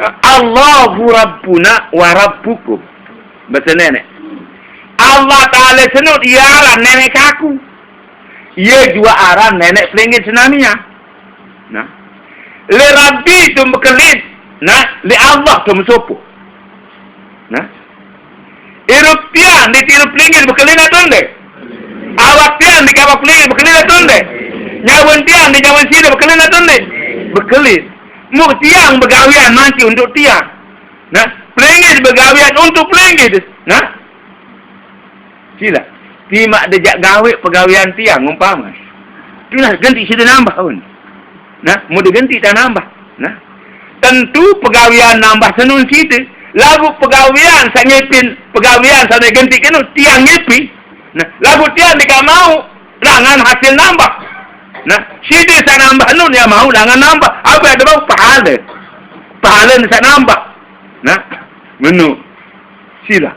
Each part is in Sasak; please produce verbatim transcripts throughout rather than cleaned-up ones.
Allahu Rabbuna wa Rabbukum. Bahasa nenek. Allah Ta'ala senut, ye aran nenek kaku. Ye jua aran nenek pelinggih senamia. Nah. Li Rabbi tu bekelin. Nah, li Allah tu mesopo. Nah. Irup tiang di tirup pelinggih bekelin atau ende? Awak tiang di kawak pelinggih bekelin atau ende? Nyawen tiang di nyawen sida bekelin atau ende? Bekelin. Muk tiang begawian manci untuk tiang. Nah, pelinggih begawian untuk pelinggih. Nah. Sila. Timak dejak gawe pegawian tiang umpama. Tulah genti sida nambah un. Nah, mun digenti tang nambah. Nah. Tentu pegawian nambah senun sida. Lagu pegawian sangepin pegawian sampai genti kenu tiang ngepi. Nah, lagu tiang deka mau langan hasil nambah. Nah, sida sa nambah nun ya mau langan nambah. Apa ada bau pahala? Pahala ni sa nambah. Nah, menu. Sila.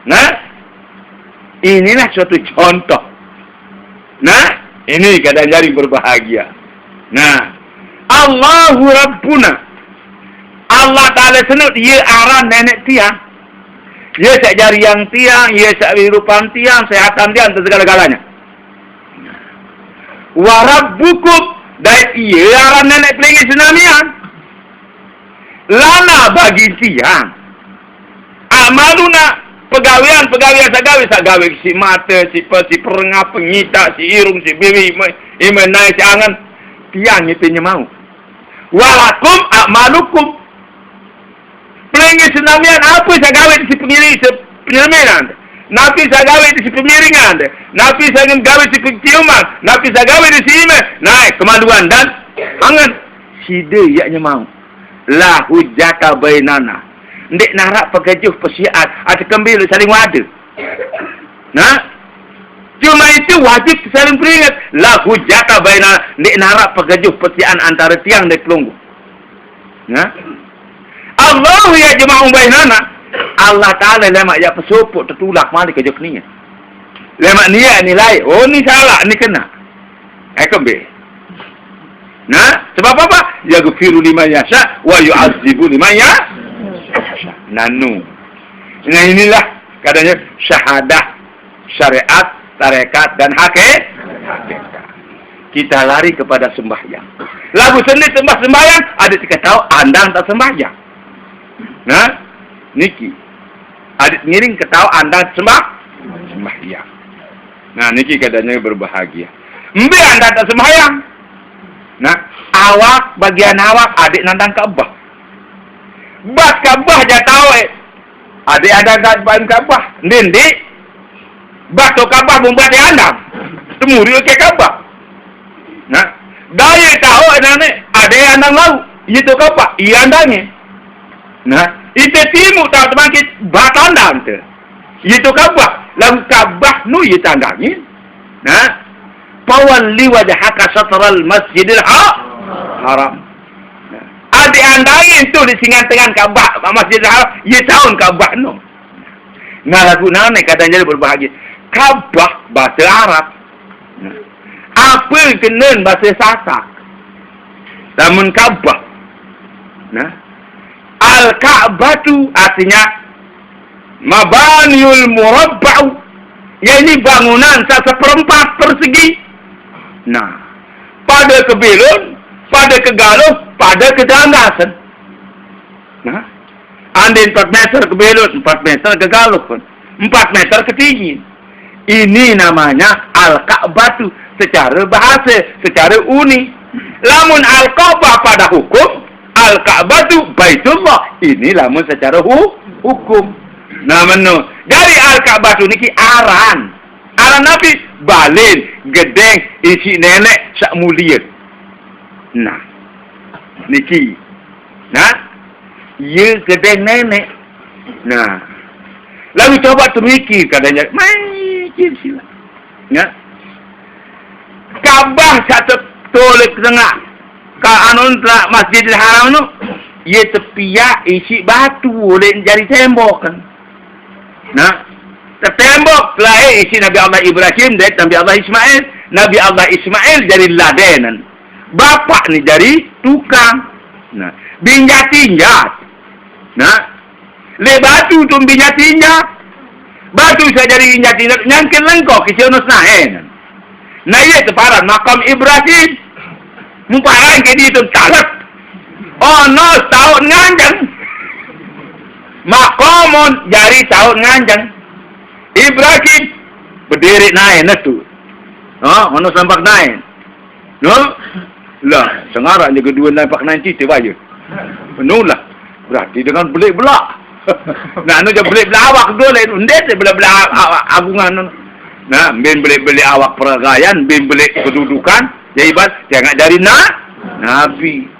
Nah, inilah suatu contoh. Nah, ini kadang jari berbahagia. Nah, Allahu Rabbuna. Allah Ta'ala senut, ye aran nenek tiang. Ye sak jariang tiang, ye sak hirupan tiang, sehatan tiang, dan segala-galanya. Wa Rabbukum, dan ye aran nenek pelinggih senamian. Lana bagi tiang. Amaluna, pegawian-pegawian sagawi, sagawi si mata, si pe, si perengah, pengita, si irung, si biwi, ime, ime nai, si angan. Tiang itu nyemau. Walakum amalukum. Pelinggih senamian apa sagawi si pengiri, si penyeleminan. Napi sagawi si pemiringan. Napi sagawi si penciuman. Napi sagawi si ime. Nai, kemaluan dan angan. Sida yak nyemau. La hujjata bainana. Ndik narak pegejuh pesiat atau kembil saling wada. Nah, cuma itu wajib saling peringat. La hujjata bainana, ndik narak pegejuh pesiat antara tiang dan pelungguh. Nah, Allahu yajma'u bainana. Allah Ta'ala lemak yak pesopok tetulak malik kejuk niat. Lemak niat nilai, oh ni salah, ni kena. Eh, kembe. Nah, sebab apa? Yaghfiru liman yasha wa yu'adzibu liman yasha. Nanu. Nah, inilah katanya syahadah, syariat, tarekat, dan hake-, hakikat. Kita lari kepada sembahyang. Lagu seni sembah sembahyang, ada kita tahu andang tak sembahyang. Nah, niki. Adik ngiring ketawa anda sembah, sembahyang. Nah, niki keadaannya berbahagia. Mbe anda tak sembahyang? Nah, awak, bagian awak, adik nandang Ka'bah. Bat Ka'bah ja tahu, eh. Adik ada kat bahan Ka'bah. Ndin, dik. Bat tu Ka'bah membuat dia andang. Temuri ke Ka'bah. Nah, daya tahu nane, adik andang lau. Itu Ka'bah, iya andangnya. Nah, ite timu tak terbangkit batandang te. Itu Ka'bah, lalu Ka'bah nu ye tandangin. Nah, fawalli wajhaka syatral masjidil ha-, haram. Nah, ade andangin tu di singan tengan Ka'bah, Masjidil Haram, ye taun Ka'bah nu. Nah, lagu nane kadang jadi berbahagia. Ka'bah bahasa Arab. Nah, apa kenen bahasa Sasak? Lamun Ka'bah. Nah, Al-Ka'batu artinya mabaniul murabba'u, yakni bangunan sa seperempat persegi. Nah, pada ke bilun, pada ke galuh, pada ke gandasan. Nah, andin empat meter ke bilun, empat meter ke galuh pun, empat meter ke tinggi. Ini namanya Al-Ka'batu secara bahasa, secara uni. Lamun Al-Ka'bah pada hukum, Al-Ka'batu Baitullah. Ini lamun secara hu-, hukum. Nah, menu. Dari Al-Ka'batu niki aran. Aran napi? Balen, gedeng, isi nenek, sak mulia. Nah, niki. Nah, ye gedeng nenek. Nah, lalu coba tu mikir katanya, mikir sila. Ya. Ka'bah satu tolak tengah. Ka anu tengah Masjidil Haram tu, ye tepiak isi batu oleh jari tembok kan. Nah, tetembok lahir isi Nabi Allah Ibrahim dan Nabi Allah Ismail. Nabi Allah Ismail jadi ladenan. Bapak ni jadi tukang. Nah, Binjat-injat. Nah, lé batu tu binjat-injat. Batu saq jari injat-injat, nyangkil lengkoh kisi onoh senaen. Nah, ie teparan makam Ibrahim. Muparan ke ditu talet. Onoh taoq nganjeng. Maqamun jari taoq nganjeng. Ibrahim berdiriq naen tu. Ha, onoh sempak naen. No? Lah, sengaraq ni kedue nampak nanti tu bayu. Penuh lah. Berarti dengan belik belak. Nah, anu je belik belak awak kedue lain. Ndeq je belik belak a-, a-, agungan. Nah, bin belik-belik awak peragaian, bin belik kedudukan, ya ibarat jangan jari na-, nabi.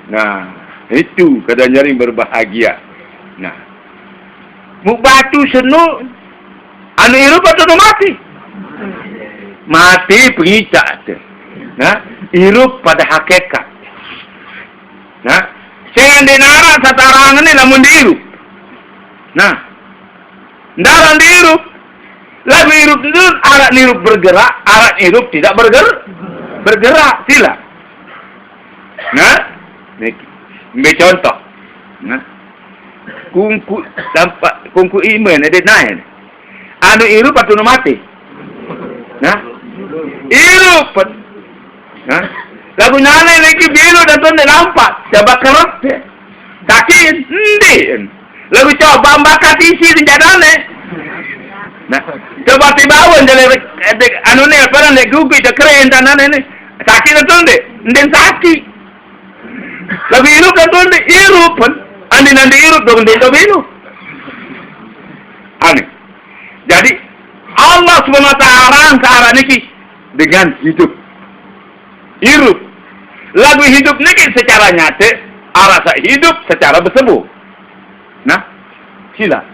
Nah, itu kadang jari berbahagia. Nah, muq batu senu, anu irup atau anu mati? Mati pengicaq te. Nah, irup pada hakikat. Nah, sing ndeq naraq saq tarangne lamun diirup. Nah, ndaraq diirup. Laguq irup itu araq nirup bergerak, araq nirup tidak berger-, bergerak. Silaq. Nah, niki. Ambil contoh. Nah. Kungku tampak, kungku ime ne dait naen. Anu irup atau anu mati? Nah. Irup. Nah. Laguq nane niki bilu dan tu ndeq nampak. Coba kerep ya. Sakit, ndeq. Laguq coba mbakat isi rencanane. Nah, coba tibaun jale, eh, anu ne, apa nane, gugu je keren tanane ne. Sakit atau ndeq? Ndeq sakit. Laguq irup kan tu ndeq irup kan. Andi nandi irup dong ndeq to bilu. Aneh. Jadi, Allah Subhanahu wa Ta'ala searaq niki dengan hidup. Irup. Laguq hidup niki secara nyate, araq saq hidup secara besembuh. Nah, silaq.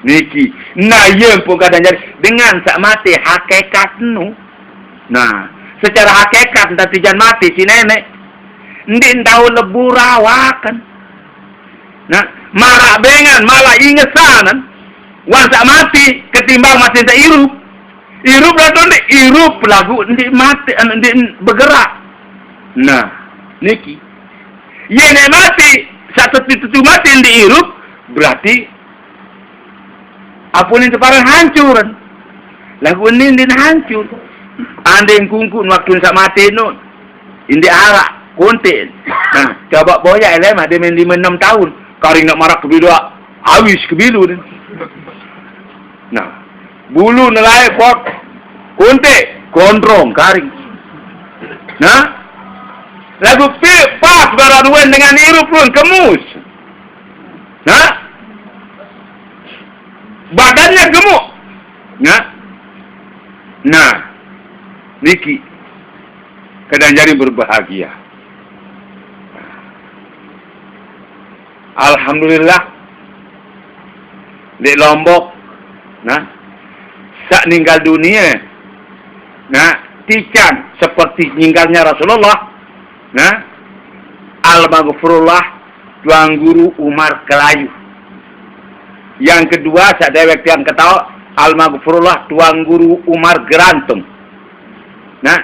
Niki. Nah, ie mpun kadang jari dengan saq mate hakikat nu. Nah, secara hakikat ntan tijan mate si neneq. Ndeq tao lebur awaken. Nah, maraq bengan, malah ingesanen. Wan saq mate ketimbang masih saq irup. Irup lah tu ndeq irup laguq ndeq mate, anu, ndeq begerak. Nah, niki. Ie neq mate, saq tetu-tetu mate ndeq irup, berarti ampun teparan hancur. Laguq ndeq, ndeq hancur. Andeng kungkun waktu saq mate no. Indeq araq, konteq. Nah, coba boyaq ele mah, dia main lime enem taun. Karing naq maraq kebilu, awis kebilu ne. Nah, bulu ne laeq pot, konteq, gondrong karing. Nah, laguq pe-, pas baraq ruen dengan irup ruen kemus. Nah, badannya gemuk. Nah, nah, niki. Kadang jari berbahagia. Alhamdulillah, leq Lombok, nah, saq ninggal dunie, nah, tican seperti ninggalnya Rasulullah, nah, almaghfurullah Tuan Guru Umar Kelayu. Yang kedua, saq dewek tiang ketaoq, almaghfurullah Tuan Guru Umar Gerantung. Nah,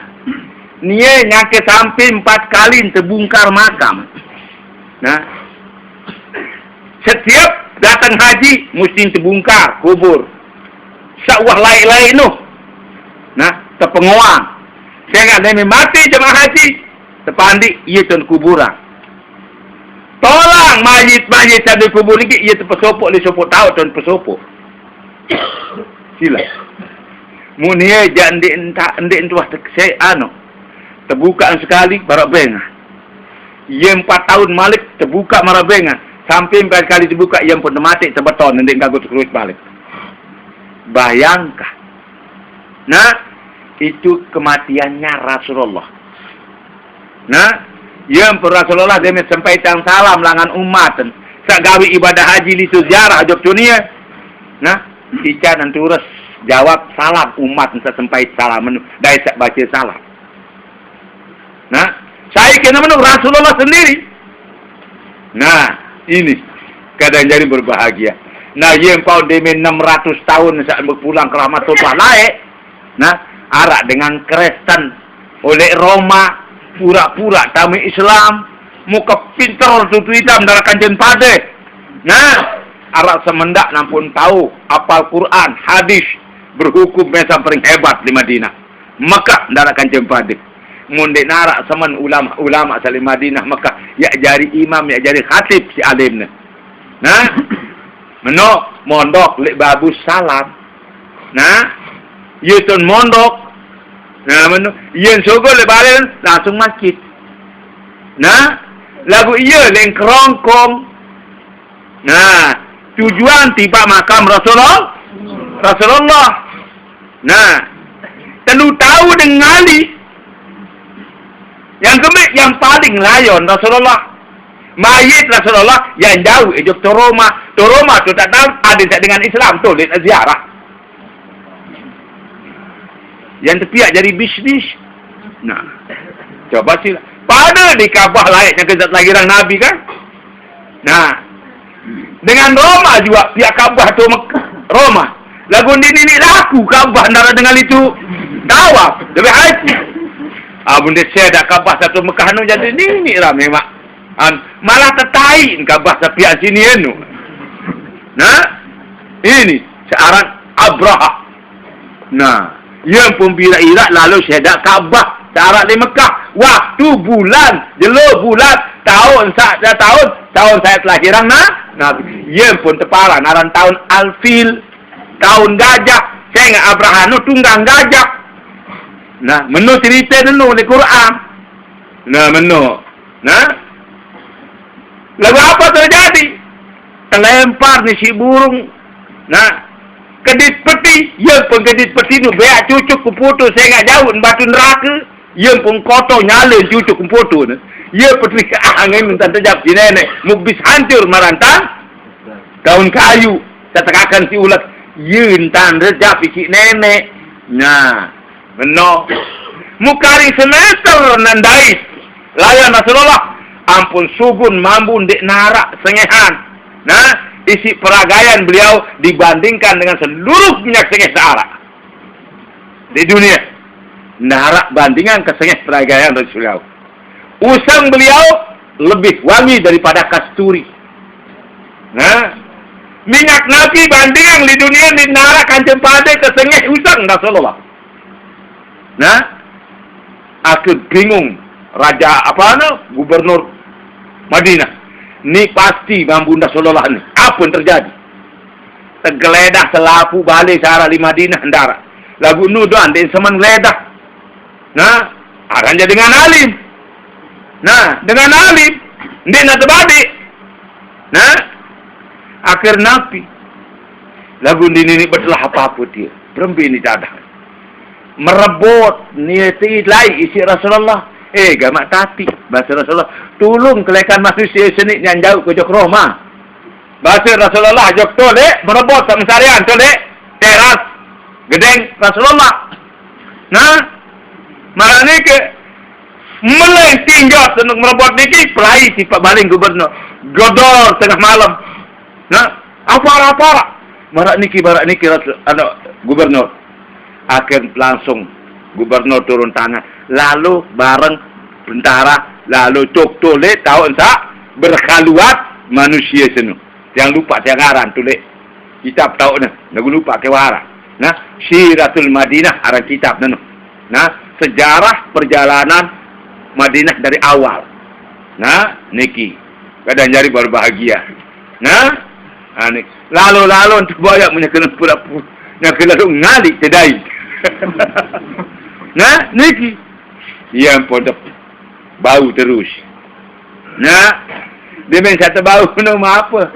nie nyangke sampe empat kali tebungkar makam. Nah, setiap dateng haji musti tebungkar kubur. Saq uwah laeq-laeq noh. Nah, tepengoang. Sengaq deme mate jemaah haji, tepandiq ie tun kuburan. Tolang mayit-mayit saq dikubur niki, ie tepesopoq leq sopoq taoq tun pesopoq. Silaq. Mun ie jaq ndeq enta-, ndeq entuh te-, se-, anu, tebukaq sekali, maraq bengah. Ie empat taun malik tebukaq maraq bengah. Sampe empat kali tebukaq, ie mpun temate tebeton, ndeq gagu tekeruis malik. Bayangkan. Nah, itu kematiannya Rasulullah. Nah, ie mpun Rasulullah deme sempaitan salam langan umat. Saq gawe ibadah haji lisu ziarah ojok dunie. Nah, ican entures jawab salam umat saq sempait salam enu, dait saq bace salam. Nah, sai kene menu Rasulullah sendiri. Nah, ini kadang jari berbahagia. Nah, ie mpun deme enem ratus taun saq bepulang ke rahmatullah laeq. Nah, araq dengan Kristen, oleq Roma, pura-pura tame Islam, Muka pinter tutu itam dara kancen pade. Nah, arak semendak nampun tau apal Quran, hadis, berhukum mesam paling hebat di Madinah. Mekah dara kancen pade. Mun ndeq naraq semen ulama-ulama saq leq Madinah, Mekah, yaq jari imam, yaq jari khatib siq alimne. Nah, meno mondok leq Babus Salam. Nah, ie tun mondok. Nah, meno, yen sugul leq balen langsung masjid. Nah, laguq ie leq Kerongkong. Nah, tujuan tipaq makam Rasulul-, Rasulullah. Nah, telu tau dengan Ali. Yang kembeq yang paling layon Rasulullah. Mayit Rasulullah yang jauh idup to Roma. To Roma to tak tahu ada tak dengan Islam to leq ziarah. Yang tepiak jadi bisnis. Nah, coba sila. Pada di Ka'bah layak nyangke zat lahiran Nabi kan? Nah, dengan Roma juga pihak Ka'bah tu Mek-, Roma. Lagu ni ni laku Ka'bah antara dengan itu tawaf. Lebih haji. Ah, bunda saya dah Ka'bah satu Mekah nu jadi ni ni rame mak. An, malah tetai Ka'bah sepiak sini anu. Nah, ini searan Abraha. Nah, ie pun biraq-iraq lalo sedaq Ka'bah saq araq leq Mekah. Waktu bulan, jelo bulan, taun saq, taun, taun saq lahiran na-, Nabi. Ie pun teparan aran taun Alfil, taun gajah. Sengaq Abraham no tunggang gajah. Nah, meno cerite deno leq Quran. Nah, meno. Nah, lalu apa terjadi? Terlempar ni si burung. Nah, kedit peti, ye pengkedit peti tu beak cucuk ke putu sengaq jauh batu neraka. Ye pengkoto nyale cucuk ke putu ne. Ye peti angin entan tejap si nenek, mubis hancur marantang daun kayu. Tetekakan si ulet, ye entan tejap si nenek. Nah, meno. Mukari semeter nandai layan Rasulullah, ampun sugun mambu ndeq naraq sengehan. Nah, isi peragaian beliau dibandingkan dengan seluruh minyak sengeh searaq di dunia. Naraq bandingan kesengeh peragaian Rasulullah. Useng beliau lebih wangi daripada kasturi. Nah, minyak nabi bandingan di dunia ni naraq kancen pade kesengeh useng Rasulullah. Nah, aku bingung raja apa anu, gubernur Madinah. Ni pasti mambu Rasulullah ni. Apa yang terjadi? Tegeledah selapuq bale saq araq leq Madinah ndaraq. Laguq nu doang ndeq semen geledah. Nah, aran jaq dengan alim. Nah, dengan alim, ndeq nate badeq. Nah, akhir napi? Laguq ndini ni betelah apa-apa tie. Berembe ni dadah. Merebut, ni ti lai isiq Rasulullah. Eh, gamaq tapi, base Rasulullah. Tulung kelekan manusie seniq nyang jauq ke jok Roma. Base Rasulullah jok to leq merebot saq mesarian to leq teras gedeng Rasulullah. Nah, maraq nike meleng tinjot senuk merebot niki pelai tipaq baling gubernur. Godor tengah malem. Nah, apa-apa. Maraq niki, maraq niki Rasul, anu, gubernur. Akhir langsung gubernur turun tangan. Lalu bareng tentara, lalu cok to leq taun saq berhaluat manusie senu. Tiang lupaq tiang aran tuleq kitab taoqne, laguq lupaq ke wah aran. Nah, Siratul Madinah aran kitab nenu. Nah, sejarah perjalanan Madinah dari awal. Nah, niki. Kadang jari berbahagia. Nah, ah, ni. Lalo-lalo tu boyak punya kena pura-pura. Nah, kena tu ngalik tedai. Nah, niki. Iya, ampun, bau terus. Nah, dia main satu bau, no, apa?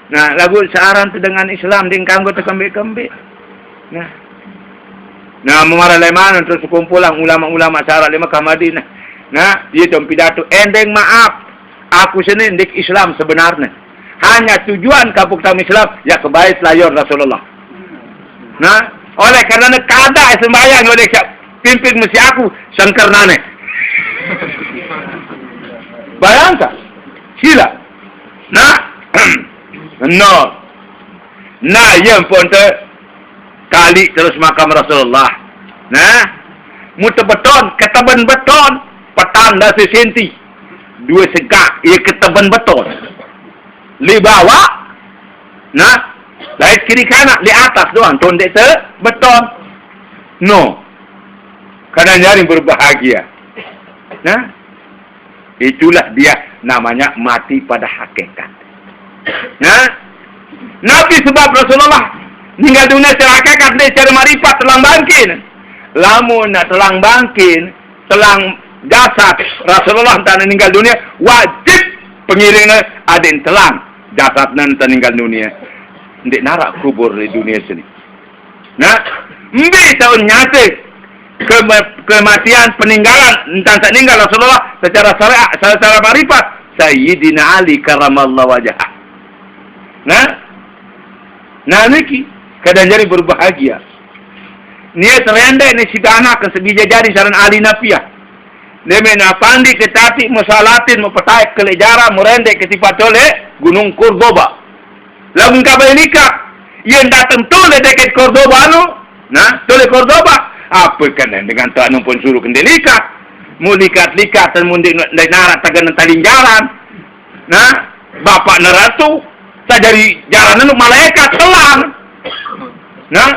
Nah, lagu searan tu dengan Islam, dia kanggo tekembik-kembik. Nah. Nah, memarah leman terus sekumpulan ulama-ulama saq araq leq Mekah Madinah. Nah, dia tu pidato, endeng maaf. Aku seni ndeq Islam sebenarne. Hanya tujuan kapuk tam Islam, ya ke bait layon Rasulullah. Nah, oleh karena kada sembahyang oleh siap pimpin mesti aku sengkernane. Bayangkan, sila. Nah, no. Nah, iya pun te kali terus makam Rasulullah. Nah, muter beton, keteben beton, petan dase senti. Dua segak, ia keteben beton. Li bawah, nah, lain kiri kanan, di atas doang, ton dek te beton. No. Kadang jari berbahagia. Nah, itulah dia namanya mati pada hakikat. Nah, Nabi sebab Rasulullah ninggal dunia secara hakikat, dia secara marifat telang bangkin. Lamun nak telang bangkin, telang jasad Rasulullah entah ninggal dunia, wajib pengiringnya adik telang jasad nan ninggal dunia. Ndik narak kubur di dunia sini. Nah, mbi taun nyate kema-, kematian peninggalan entah tak ninggal Rasulullah secara syariat, secara marifat Sayyidina Ali karamallahu wajhah. Nah, nah niki kadang jari berbahagia. Nia terendek ni si anak ke sebija jari saran Ali Napiah. Dia main apandi ke tati musalatin mau petai ke lejara merendek ke tipat tole Gunung Cordoba. Lamun kabai nikah, ia ndak tentu le deket Cordoba anu. Nah, tole Cordoba. Apa kena dengan tu anu pun suruh kendilika. Mu likat-likat dan mu ndik narat tagan talinjaran. Nah, bapak neratu tak jadi jalan anu malaikat telang. Nah,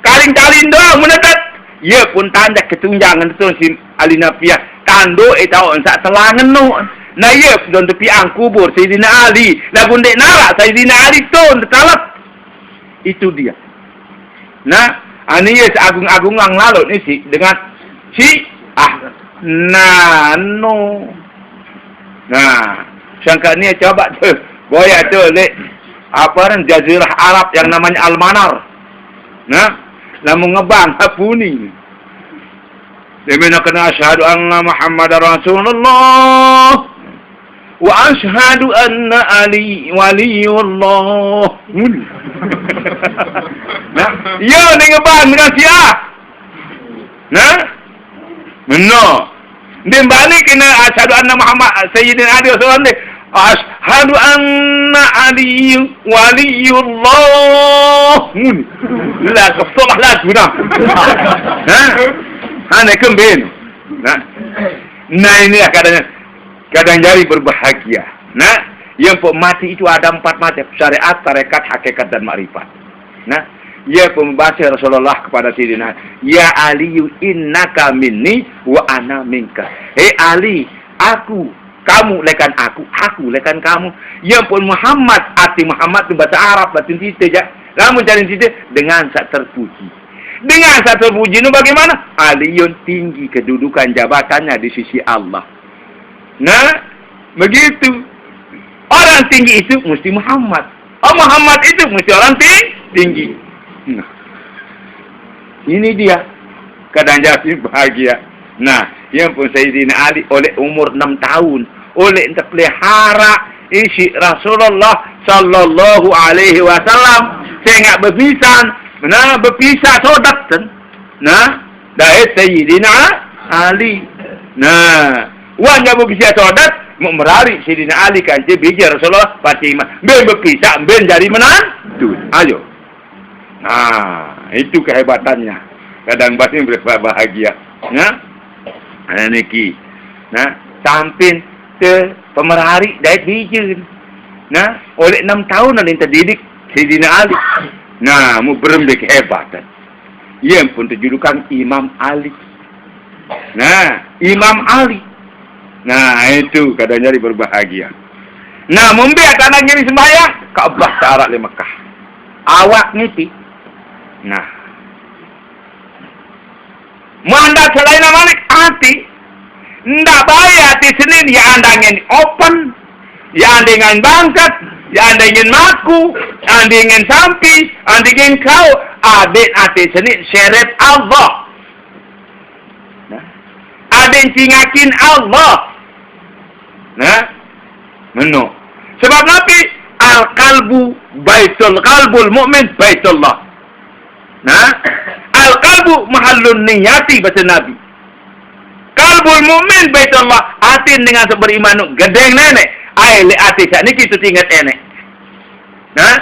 kaling-kaling doang menetet. Ia pun tanjak ketunjangan tu si Ali Napiah. Tando e tau ensak telangen no. Nah, ia pun tepi ang kubur Sayyidina Ali. Lagu ndek narak Sayyidina Ali tu tetalep. Itu dia. Nah, ani ia seagung-agung ang lalu ni si dengan si ah nano. Nah, sangka ni coba tu. Boya tu lek apa orang jazirah Arab yang namanya Al-Manar. Nah, lamun ngebang hapuni. Dia mina kena asyhadu anna Muhammadar Rasulullah wa asyhadu anna Ali waliyullah. Mun. Nah, ya ni ngebang dengan siap. Nah, benar. Dia balik kena asyhadu anna Muhammad Sayyidina Ali Rasulullah ni. Asyhadu anna Ali waliyullah. Mun. Lah, kesolah lah guna. Ha? Ha, nak kembin. Nah. Nah, inilah kadang, kadang jari berbahagia. Nah, yang pun mati itu ada empat macam. Syariat, tarekat, hakikat, dan makrifat. Nah, ia pun bahasa Rasulullah kepada Sayyidina, "Ya Aliyu innaka minni wa ana minka." Hei Ali, aku, kamu lekan aku, aku lekan kamu. Ia pun Muhammad, arti Muhammad tu bahasa Arab, bahasa Indonesia je. Lamun cari cerita, dengan sak terpuji. Dengan sak terpuji itu bagaimana? Aliyun tinggi kedudukan jabatannya di sisi Allah. Nah, begitu. Orang tinggi itu mesti Muhammad. Oh, Muhammad itu mesti orang ting-, tinggi. Nah, ini dia. Kadang jadi bahagia. Nah, yang pun Sayyidina Ali oleh umur enam tahun, oleh ente pelihara isi Rasulullah sallallahu alaihi wasallam, sehingga berpisah, nah, berpisah sodat kan. Nah, dari Sayyidina Ali. Nah, wan jabu bisi sodat, mau merari Sayyidina Ali kan, je bija Rasulullah Fatimah. Ben berpisah, ben jadi menantu. Ayo. Nah, itu kehebatannya. Kadang batin boleh bahagia. Nah, nah niki. Nah, samping ke pemerari dait bijil. Nah, oleh enam tahun ada yang terdidik Sayyidina Ali. Nah, mu berembik hebat. Ia pun terjulukan Imam Ali. Nah, Imam Ali. Nah, itu kadang jadi berbahagia. Nah, mumbi anak ngini sembahyang, Ka'bah tarak di Mekah. Awak ngipi. Nah. Muanda selain malik ati. Ndak baik ati Senin, ya anda ingin open, ya anda ingin bangkat, ya anda ingin maku, ya anda ingin sampi, anda ingin kau. Adik ati Senin, syeret Allah. Nah. Adik cingakin Allah. Nah. Meno. Sebab napi? Al-qalbu baitul, qalbul mu'min baitullah. Nah, al-qalbu mahallun niyati, bahasa Nabi. Qalbul mu'min baitullah, atin dengan seberiman tu gedeng nenek. Ai le ati sak niki tu ingat enek. Nah,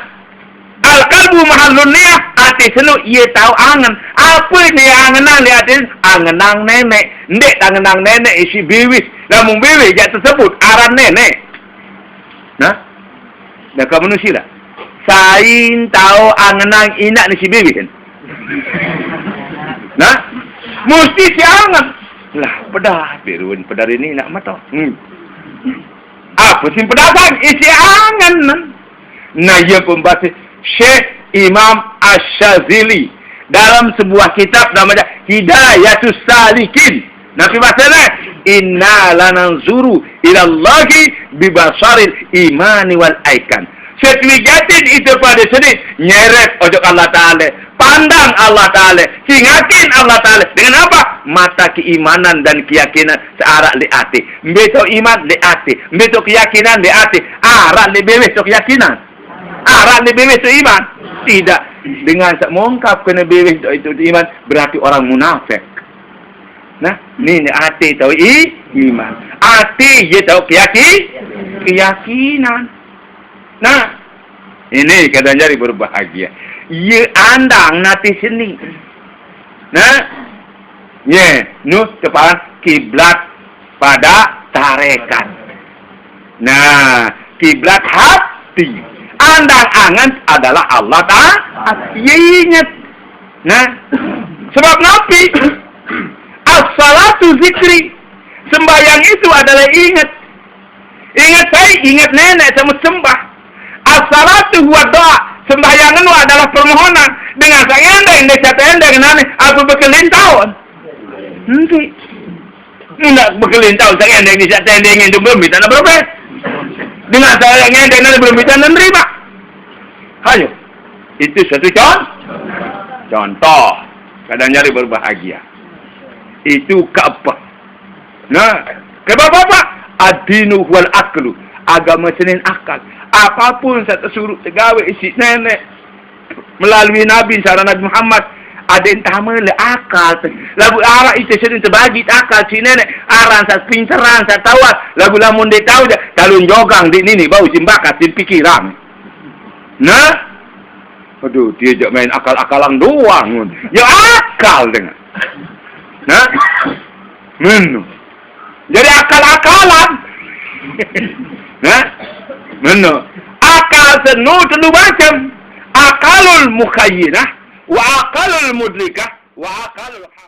al-qalbu mahallun niyah, Ati seno, iye tao angen. Ape ne angenang leq ati? Angenang neneq. Ndeq tangenang neneq isiq biwih. Lamun biwih jaq tesebut aran neneq. Nah, dah kamu nusilaq. Sai tao angenang inaq ne isiq biwih. Nah, musti siq angen. Lah, pedah, birun pedah ini nak meto. Hmm. Ape siq pedasang? Isiq angen. Nah, iye pembasih Syekh Imam Asy-Syadzili dalam sebuah kitab namanya Hidayatus Salikin. Napi basene? "Inna lananzuru ilallahi bibasaril imani wal aikan." Sesuai jatin ite pade seni nyeret ojok Allah Taala, pandang Allah Taala, singakin Allah Taala. Dengan apa? Mata keimanan dan keyakinan searaq leq ate. Mbe tao iman leq ate, mbe tao keyakinan leq ate, araq leq beweh tao keyakinan. Araq leq beweh tao iman. Tidak. Dengan saq mongkap kene beweh tao itu iman, berarti orang munafik. Nah, ni, ni ate tao i-, iman. Ate ye tao keyaki-, keyakinan. Nah, ini kadang jari berbahagia. Ye andang nati seni. Nah, ye, nuh teparan kiblat pada tarekat. Nah, kiblat hati. Andang angen adalah Allah Ta'ala. Ye inget. Nah, sebab napi? As-salatu zikri. Sembahyang itu adalah inget. Inget sai, inget neneq saq mesembah. As-salatu huwa doa. Sembahyang eno adalah permohonan. Dengan saq ngendeng, ndeq saq teendeng, nane, ape bekelin taun? Enti. Ndeq bekelin taun, saq ngendeng, ndeq saq teendeng, ngendeng belum bisa, ndeq berapa? Dengan saq ngendeng, nane belum bisa, ndeq nerima. Ayo. Itu satu con-, contoh. Kadang jari berbahagia. Itu keempat. Nah, sebab apa? Ad-dinu huwal aqlu. Agame senen akal. Apapun saq tesuruq tegawe isiq neneq melalui Nabi, saq aran Nabi Muhammad, adeqn tame leq akal. Laguq araq ite senen tebagi akal siq neneq, aran saq pinteran, saq tauan. Laguq lamun ndeq tao jaq, talon jogang ndeq nini bau siq bakas siq pikiran. Nah, aduh, tie jaq main akal-akalan doang. Ya akal dengan. Nah, menu. Jadi akal-akalan. Nah, menu. Akal seno telu macem. Akalul mukhayyinah, wa akalul mudrikah, wa akalul haq.